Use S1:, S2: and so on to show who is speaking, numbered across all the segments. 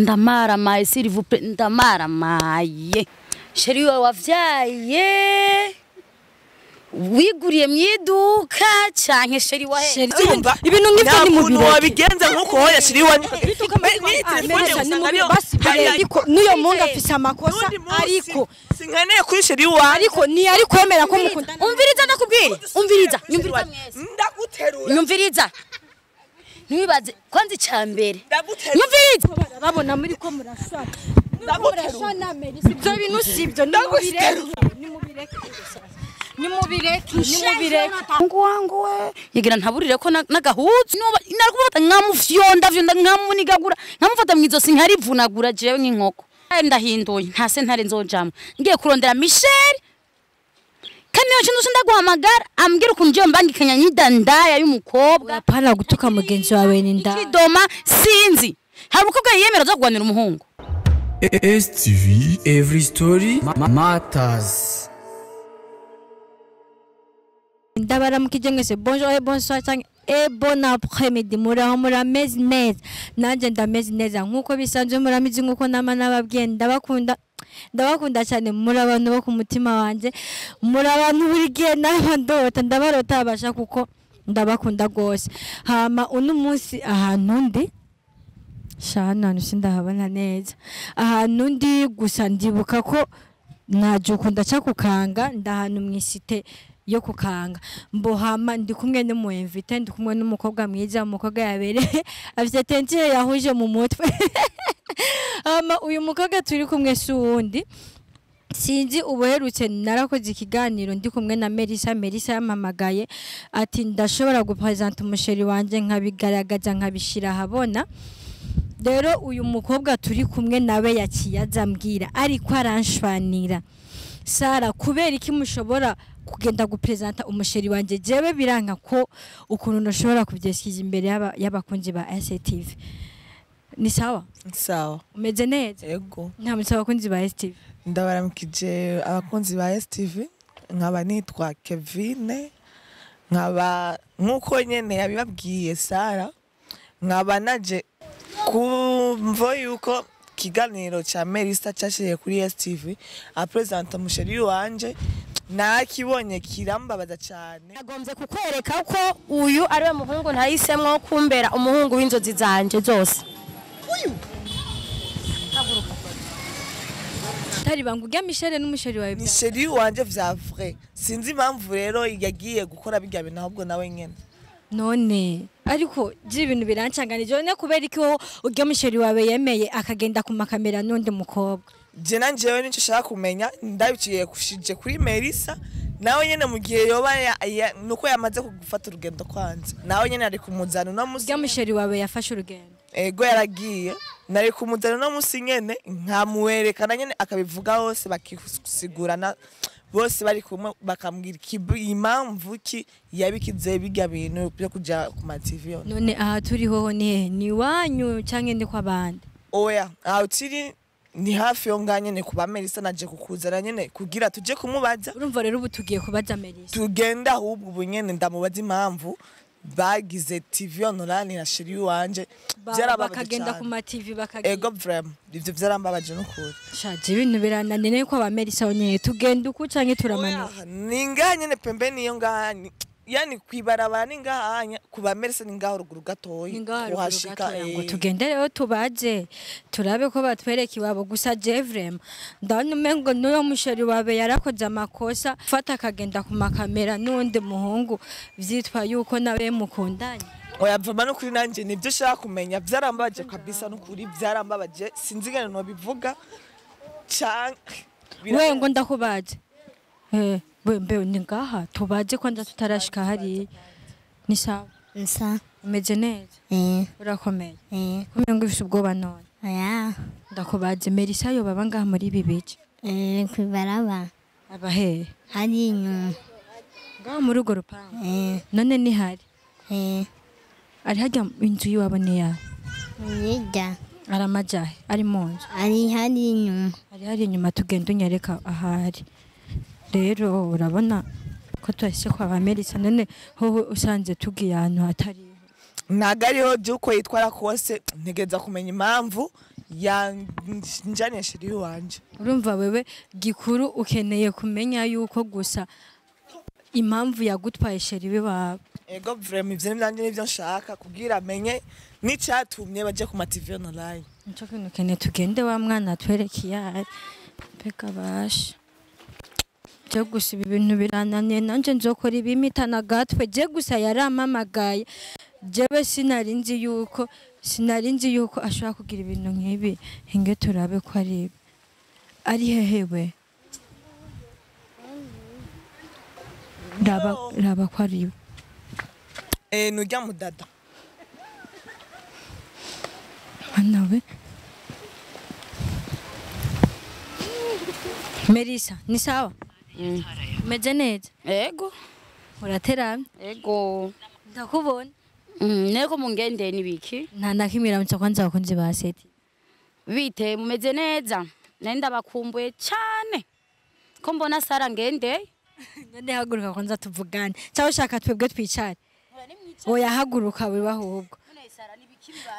S1: Ndamaramaye, s'il vous plaît, ndamaramaye. Chéri wawe wavyaye wiguriye mu iduka canke chéri wahe?
S2: Urumva?
S3: Ibintu nk'ivyo
S2: Nta
S3: ni
S2: kuntu
S3: mubireke.
S2: Wabigenza nk'uko hoya chéri wanjye.
S3: Ariko n'uyo mungu afise amakosa.
S2: N'undi munsi,
S3: Ariko
S2: sinkeneye kuri chéri wanjye.
S3: Ariko ntiyari kwemera ko mukundana.
S1: Umviriza, ndakubwira, umviriza, nyumviriza mwese.
S2: Ndaguterura.
S1: Nyumviriza, ntiwibaze kwanza ica mbere.
S2: Ndaguterura.
S1: Nyumviriza.
S3: Babona muri ko murashwana.
S2: Ndaguterura.
S3: Murashwana, Merisi, ibyo bintu sibyo, nimubireke, nimubireke, nimubireke, nimubireke.
S1: Wangu wangu we yigira ntaburire ko n'agahuzu nuba nakumufata nkamufyonda fyonda, nkamunigagura, nkamufata mwizosi nkarivunagura jewe nk'inkoko. Ndahinduye, nta sentare nzojamwo, ngiye kurondera Michel. Kandi niyo kintu ndaguhamagara ambwira ukuntu jewe mbangikanya nyidandaya y'umukobwa.
S3: Apana gutuka mugenzi wawe ni nda.
S1: Kidoma sinzi, hari umukobwa yiyemera aza kurwanira umuhungu.
S4: STV Every Story Matters.
S3: Ndabaramukije mwese, bonjour et bonsoir canke et bon après-midi. Muraho, murameze neza? Nanjye ndameze neza nk'uko bisanzwe, muramizi nk'uko nama nababwiye, ndabakunda, ndabakunda cyane. Muri abantu bo ku mutima wanjye, muri abantu buri gihe naba ndota, ndabarota babasha kuko ndabakunda rwose. Hama uno munsi ahantu ndi sha, hano hantu sindahabona neza ahantu ndi, gusa ndibuka ko naje ndaca kukanga, ndahantu mu isite yo kukanga mbohama. Ndi kumwe n'umu invité, ndi kumwe n'umukobwa mwiza, umukobwa yabereye, afite teinture yahuje mu mutwe. Hama uyu mukobwa turi kumwe si uwundi, sinzi, ubuherutse narakoze ikiganiro ndi kumwe na Melissa. Melissa yampamagaye ati ndashobora gupresenta umuchéri wanje, nkabigaragaza, nkabishira ahabona. Rero uyu mukobwa turi kumwe nawe yaciye aza ambwira, ariko aranshwanira: "Sara, kubera iki mushobora kugenda gupresenta umuchéri wanje, jewe biranka ko ukuntu nashobora kuvyesikiza imbere y'abakunzi ba STV?" Ni sawa?
S2: Sawa.
S3: Umeze neza?
S2: Ego.
S3: Nta abakunzi ba STV.
S2: Ndabaramukije abakunzi ba STV, nkaba nitwa Kevine, nkaba nk'uko nyene yabibabwiye Sara, nkaba naje kumvo yuko ikiganiro ca Melissa cashiriye kuri STV apresenta umuchéri wanje, nakibonye kirambabaza cane.
S5: Nagombye kukwereka ko uyu ari we muhungu ntahisemwo kumbera umuhungu w'inzozi zanje zose.
S3: Tari banga urya Michelle n'umuchéri wawe.
S2: Ni chéri wanje vya vrai, sinzi impamvu rero yagiye gukora birya bintu, ahubwo nawe nyene.
S3: None ariko je ibintu birancanganije. None kubera iki wowe urya muchéri wawe yemeye akagenda ku makamera n'undi mukobwa?
S2: Je na njyewe nicyo nshaka kumenya, ndabiciye kushije kuri Melissa nawe nyene, mu gihe yoba nuko yamaze gufata urugendo kwanza, nawe nyene ari kumuzana uno musi.
S3: Urya muchéri wawe yafashe urugendo?
S2: Ego, yaragiye. Nari kumuzana uno musi nyene nkamuwerekana nyene, akabivuga hose, bakisigurana bose bari kumwe, bakambwira impamvu ki yabikize bijya bintu byo kuja ku ma TV yo.
S3: None aha turi hoho ni hehe? Ni iwanyu canke ni kw'abandi?
S2: Oya, aho turi ni hafi yo ngaha nyene kuba Melissa. Naje kukuzana nyene kugira tuje kumubaza.
S3: Urumva rero ubu tugiye kubaza Melissa.
S2: Tugenda ahubwo ubu nyene ndamubaza impamvu bagize TV online na chéri wanje. Byarababaje
S3: Bakagenda
S2: cane.
S3: ku ma TV bakagira.
S2: Ego, vraiment ivyo vyarambabaje n'ukuri.
S3: Shaje ibintu birananira ko aba Melissa nyene tugenda uku canke turamanuka?
S2: Oya, ni ngaha nyene pembeni iyo ngaha yani kwibarabara, ni ngaha kuba Melissa, ni ngaha ruguru gatoyi.
S3: Ni ngaha ruguru
S2: Kuhashika,
S3: gatoya ngo tugende rero tubaje turabe ko batwereka iwabo. Gusa je vraiment ndabona umengo n'uyo muchéri wawe yarakoze amakosa, fata akagenda ku makamera n'uwundi muhungu vyitwa yuko nawe mukundanye.
S2: Oya, vraiment n'ukuri nanje nibyo nshaka kumenya. Vyarambabaje kabisa, n'ukuri vyarambabaje, sinzi ingene nobivuga canke
S3: We ngo ndakubaze, we mbe ni ngaha tubaze ko nza tutarashika hariya? Ni sawa?
S6: Nsa.
S3: Umeze neza?
S6: Eh.
S3: Urakomeye?
S6: Eh.
S3: Kumengo ufise ubwoba none.
S6: Oya.
S3: Ndakubaze, Melissa yoba aba ngaha muri ibi bice?
S6: Eh, kwibaraba.
S3: Aba hehe?
S6: Hari inyuma.
S3: Ngaha muri urwo rupangu?
S6: Eh.
S3: None nihari?
S6: Eh.
S3: Ari harya inzu y'iwabo ni yawe?
S6: Hirya.
S3: Aramajahe ari mu nzu?
S6: Ari hari inyuma.
S3: Ari hari inyuma. Tugenda unyereka ahari. Rero urabona ko twahise kwa ba Melissa, none hoho usanze tugiye ahantu hatari?
S2: Ntabwo ariho, by'uko yitwara kose ntegereza kumenya impamvu. Yanjaniye chéri wanje.
S3: Urumva wewe gikuru ukeneye kumenya yuko gusa impamvu yagutwaye chéri we wawe.
S2: Ego vraiment, ivyo nivyo nivyo nshaka kugira amenye n'icatumye baje ku ma TV online.
S3: Nico kintu ukeneye. Tugende wa mwana atwereke iyo ari. Mbega basha, je gusa ibi bintu birananiye, nanje nzokora ibimitana gatwe. Je gusa yarampamagaye, jewe sinari nzi yuko ashobora kugira ibintu nk'ibi. Hinge turabe ko ari ibi. Ari hehe we? Raba, raba ko ari ibi.
S2: Nurya mudada.
S3: Mana we! Melissa, ni sawa? Umeze neza?
S1: Ego.
S3: Urateramye?
S1: Ego.
S3: Ndakubona.
S1: Nego mungendeye nibiki?
S3: Nta na kimwe. Iramutse kwanza abakunzi ba Seti.
S1: Bite, mumeze neza? Nari ndabakumbuye cyane. Ko mbona Sara ngendeye?
S3: None haguruka kwanza tuvugane, cyangwa ushaka twebwe twicare? Oya, haguruka wewe ahubwo.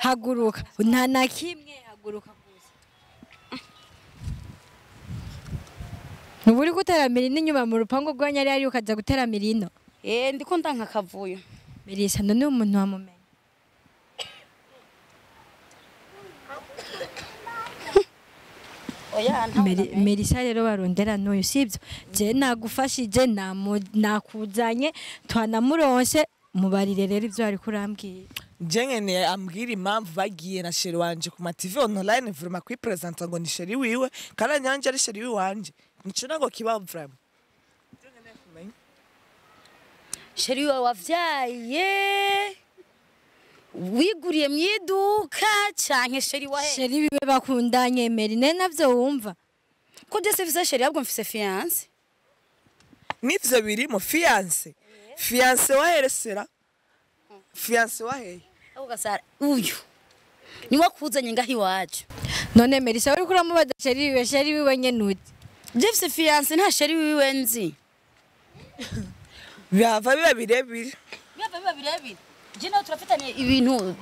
S3: Haguruka, nta na kimwe, haguruka gusa. Nubu uri guteramira ino inyuma mu rupangu rwa nyari ukaza guteramira ino.
S1: Ndiko ndanka akavuyo.
S3: Melissa, none umuntu wamumenya?
S1: Oya, nta.
S3: Melissa rero barondera n'uyu, sibyo? Je nagufashije, nakuzanye, twanamuronse. Mubarire rero ibyo ariko urambwira.
S2: Je nkeneye ambwira impamvu bagiye na chéri wanje ku ma TV online vraiment kwipresenta ngo ni chéri wiwe, kandi nyanje ari chéri wanje. Nico nago kiba vraiment. Je nkeneye kumenya.
S1: Chéri wawe wavyaye wiguriye mu iduka canke chéri wahe?
S3: Chéri wiwe bakundanye, Meri, ne navyo wumva?
S1: Ko je mfise chéri, ahubwo mfise fiancé.
S2: N'ivyo birimo fiancé. Fiancé waheresera? Fiancé waheye?
S1: Ahubwo Sara, uyu niwe akuzanye ngaho iwacu.
S3: None Melissa, uriko uramubaza chéri wiwe, chéri wiwe nyene uti?
S1: Je mfise fiancé, nta chéri wiwe nzi.
S2: Byava biba birebire.
S1: Biba biba birebire. Je nawe turafitanye ibintu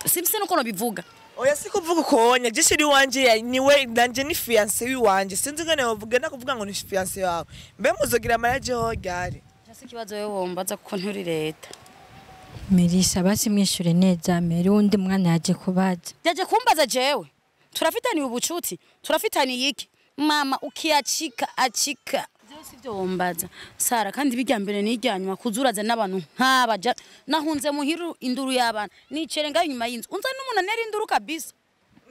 S1: simse nuko nobivuga.
S2: Oya, si kuvuga uko wonya. Je chéri wanje niwe nanje ni fiancé wiwanje. Sinzi ngene wovuga nakuvuga ngo ni fiancé wawe. Mbe muzogira mariage ho ryari?
S1: Jose, ikibazo wewe wombaza kuko nturi leta.
S3: Melissa, basi mwishure neza Meri, wundi mwana yaje kubaza.
S1: Yaje kumbaza jewe turafitaniye ubucuti, turafitaniye iki? Mama, ukiachika achika. Jewe sivyo wombaza Sara, kandi bijya mbere n'ijya nyuma kuzuraza n'abantu nk'aba. Nahunze muhiru induru y'abana, nicere ngaho inyuma y'inzu, unza n'umuntu anera induru kabisa.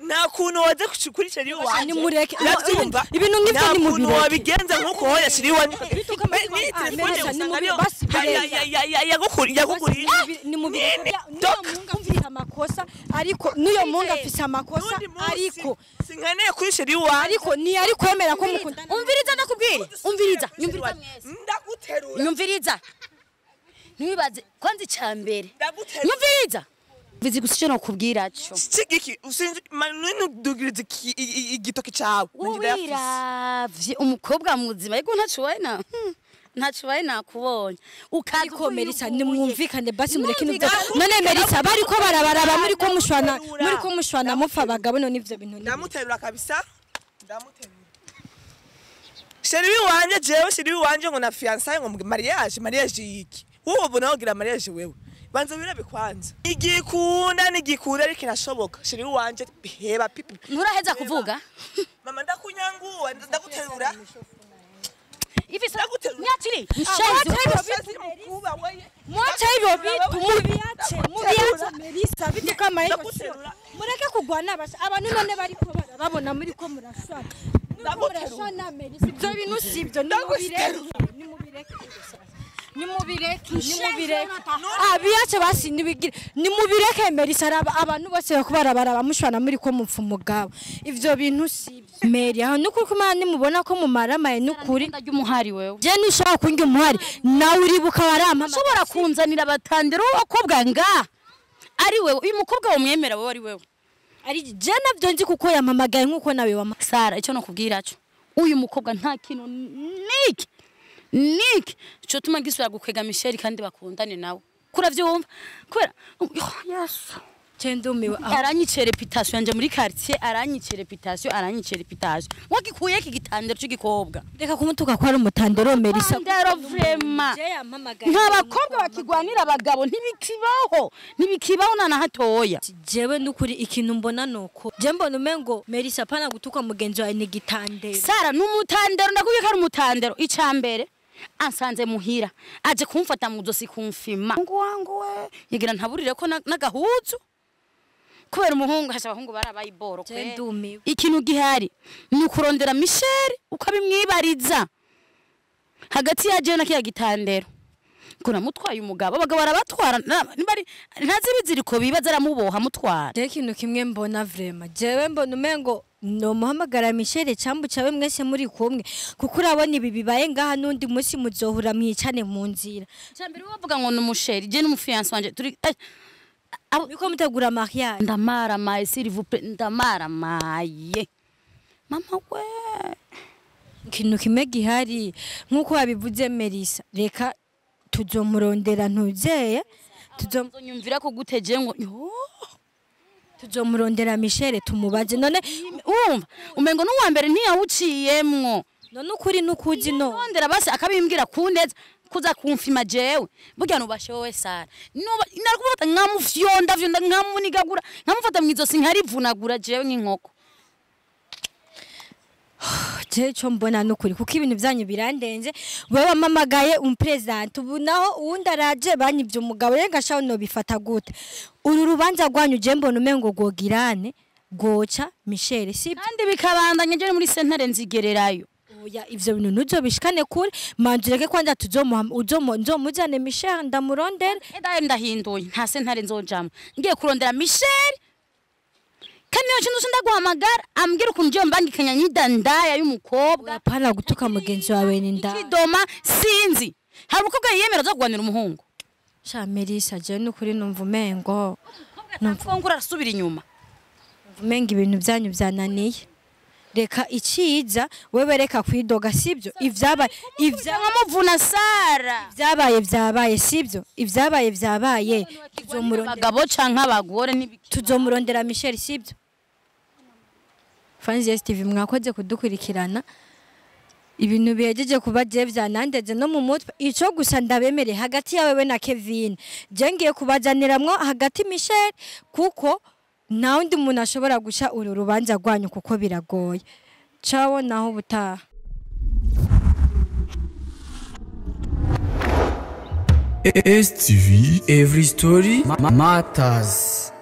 S2: Nta kuntu waze kuri chéri wanje.
S3: Nimureke.
S2: Urabyumva?
S3: Ibintu nk'ivyo
S2: Nta kuntu
S3: nimubireke.
S2: wabigenza nk'uko wowe chéri wanje.
S3: Bituka
S2: Ni
S3: Ah,
S2: telefone
S3: Melissa,
S2: usanga
S3: basi bireke.
S2: yagukuriye.
S3: Nimubireke. N'uyo muhungu afise amakosa, ariko n'uyo muhungu afise amakosa.
S2: N'undi munsi,
S3: Ariko
S2: sinkeneye kuri chéri wanje.
S3: Ariko ntiyari kwemera ko mukundana.
S1: Umviriza, ndakubwira, umviriza, nyumviriza mwese.
S2: Ndaguterura.
S1: Nyumviriza, ntiwibaze kwanza icya mbere.
S2: Ndaguterura.
S1: Nyumviriza vizi gusa icyo nokubwira cyo.
S2: Kigiki usinzi manini, igitoki cawe nanjye ndayafise.
S1: Wiravye umukobwa muzima, ariko ntacubaye na ntacubaye nakubonye ukaza
S3: Ariko Melissa,
S1: uvuye.
S3: nimwumvikane basi, mureke ibintu
S2: Numvikane.
S3: None Melissa, bariko barabaraba muri ko mushwana,
S2: Ndamuterura.
S3: muri ko mushwana mupfa abagabo. None ivyo bintu
S2: Ndamuterura kabisa, ndamuterura chéri wiwanje. Jewe chéri wiwanje ngo na fiançailles, ngo mariage. Mariage yiki? Wowe ubona wogira mariage wewe? Banza birabe kwanza. Igikunda nigikunda, ariko irashoboka. Chéri wiwanje heba pipi.
S1: Nturaheza kuvuga.
S2: Mama, ndakunyanguwa, ndaguterura.
S1: Ifise
S2: Ndaguterura.
S1: nyakiri nshenzi.
S2: Mukuba weye.
S3: Mwache hivyo vitu, mubiache, mubiache Melissa, vitu kama hivyo sio.
S2: Ndaguterura.
S3: Mureke kugwana basha abantu. None bariko barababona muri ko murashwana, muri ko murashwana. Melissa, ibyo bintu sibyo, nimubireke, nimubireke, nimubireke, nimubireke. Ah, biache basi, nibigire, nimubireke. Melissa, araba abantu bose bako barabara mushwana muri ko mupfa umugabo. Ivyo bintu sibyo Meri, aho nukuri kumana nimubona ko mumaramaye nukuri.
S1: Ndarya umuhari wewe.
S3: Je ntushobora kundya umuhari, nawe uribuka warampa.
S1: Ushobora kunzanira abatandero w'abakobwa nga ari wewe, uyu mukobwa wamwemera wewe ari wewe?
S3: Ari je navyo nzi kuko yampamagaye nkuko nawe wama.
S1: Sara, icyo nokubwira cyo, uyu mukobwa nta kintu niki niki cyo tuma gisubira gukwega Michel kandi bakundane nawe. Kuravyumva kubera, oh, Yesu.
S3: Cendumiwe.
S1: Aranyice reputation yanje muri quartier, aranyice reputation, aranyice reputation. Wagikuye iki gitandero c'igikobwa?
S3: Reka kumutuka ko ari umutandero, Melissa.
S1: Tandero vraiment.
S3: Je yampamagaye.
S1: Nta bakobwa bakigwanira abagabo, ntibikibaho, ntibikibaho na hatoya.
S3: Jewe nukuri ikintu mbona nuko je mbona umengo Melissa, pana gutuka mugenzi wawe ni gitandero.
S1: Sara n'umutandero, ndakubwiye ko ari umutandero. Icambere ansanze muhira aje kumfata mu zosi kumfima ngo wangu we yigira ntaburire ko n'agahuzu kubera umuhungu hasha abahungu barabayiboro.
S3: Je ndumiwe.
S1: Ikintu gihari ni ukurondera Michel ukabimwibariza hagati ya jewe na kiya gitandero ko namutwaye umugabo. Abagabo barabatwara nibari ntazi ibiziriko bibaza aramuboha amutwara.
S3: Je ikintu kimwe mbona vraiment, jewe mbona umengo no muhamagara Michel cyambu cyawe mwese muri kumwe, kuko urabona ibi bibaye ngaha n'undi munsi muzohura mwicane mu nzira.
S1: Cyambere bavuga ngo ni umusheri, je n'umufiance wanje turi
S3: Niko mutegura mariage.
S1: Ndamaramaye, s'il vous plaît, ndamaramaye mama we.
S3: Ikintu kimwe gihari nk'uko wabivuze Melissa, reka tuzomurondera ntuzeye
S1: Nzonyumvira ko gute je ngo yo?
S3: Tuzomurondera Michel tumubaze none.
S1: Urumva umengo n'uwa mbere ntiyawuciyemwo.
S3: None ukuri nukuzi no
S1: Ndondera basi akabimbwira ku neza kuza kumfima jewe burya nubashe wowe Sara nuba narakufata nkamufyonda vyonda nkamunigagura nkamufata mwizosi nkarivunagura jewe nk'inkoko.
S3: Je ico mbona nukuri kuko ibintu byanyu birandenze. Wewe wamamagaye umpresent, ubu naho uwundi araje banyivye umugabo, renga shaho no bifata gute uru rubanza rwanyu? Je mbona umengo gogirane goca Michel, si
S1: Kandi bikabandanya je muri sentare nzigererayo.
S3: Oya, ivyo bintu ntuzobishikane kure, manzu reke kwanza tuzomuha uzomo nzomuzane Michel ndamurondere.
S1: Edaye ndahinduye, nta sentare nzojamwo, ngiye kurondera Michel kandi iyo kintu ndaguhamagara ambwira ukuntu jewe mbangikanya nyidandaya y'umukobwa.
S3: Apana gutuka mugenzi wawe ni nda.
S1: Ikidoma sinzi hari umukobwa yiyemera aza kurwanira umuhungu.
S3: Sha Melissa, je nukuri numva umengo
S1: Numva arasubira inyuma.
S3: Numva umengo ibintu byanyu byananiye. Reka iciza wewe reka kwidoga, sibyo? Ivyabaye ivya
S1: nkamuvuna Sara.
S3: Ivyabaye vyabaye, sibyo? Ivyabaye vyabaye, tuzomurondera.
S1: Abagabo canke abagore n'ibiki.
S3: Tuzomurondera Michel, sibyo? Fans yes TV, mwakoze kudukurikirana. Ibintu bihejeje kuba je vyanandeze no mu mutwe. Ico gusa ndabemere hagati yawe we na Kevin, je ngiye kubazaniramwo hagati Michel, kuko nta wundi muntu ashobora guca uru rubanza rwanyu kuko biragoye. Ciao, naho ubutaha.
S4: STV Every Story Matters.